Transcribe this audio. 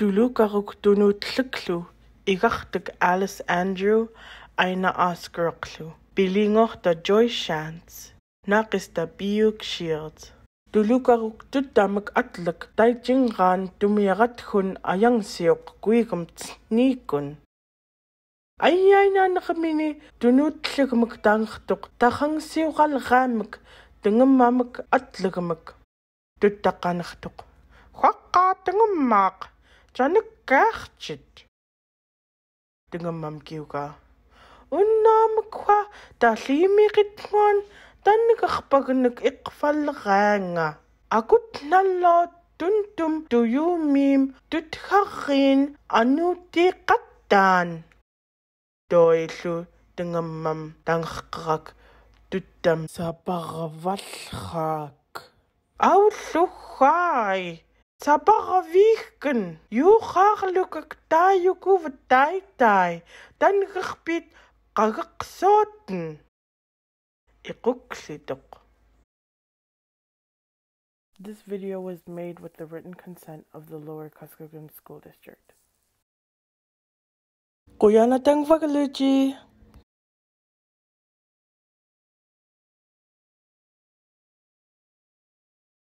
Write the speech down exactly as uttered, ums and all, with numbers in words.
Tulukaruk tunut luklu, igartuk Alice Andrew, aina Oscar oklu, Billy Ngorta, Joy Shantz, Nakista Biuk Shields. Tulukaruk tutamuk atluk, Taijingan Tumiarat Hun, Ayang Siok Kuigum Tsnikun. Ayai nanakmini tunut lukmuk tangtuk, Takang Siukal Ramuk, Tungemamuk Atlukmuk. Tutakanaktuk. Kwaka tungemak, Janik Kerchit. Tungemam kiuka. Unam kwa, Talimi Ritmon, Tanik Akpagenek Ikfal Ranga. Akut nalo tuntum tuyumim tutharin anuti katan. Doilu tungemam tangkrak tutam. Saparawalrak. Au luhai. Saparawihken. Yuharlukak tayuku vetaitai. Tangerpit kagaksoten. Ikuklitok. This video was made with the written consent of the Lower Kuskokwim School District. Kuyanatang Vakaluji.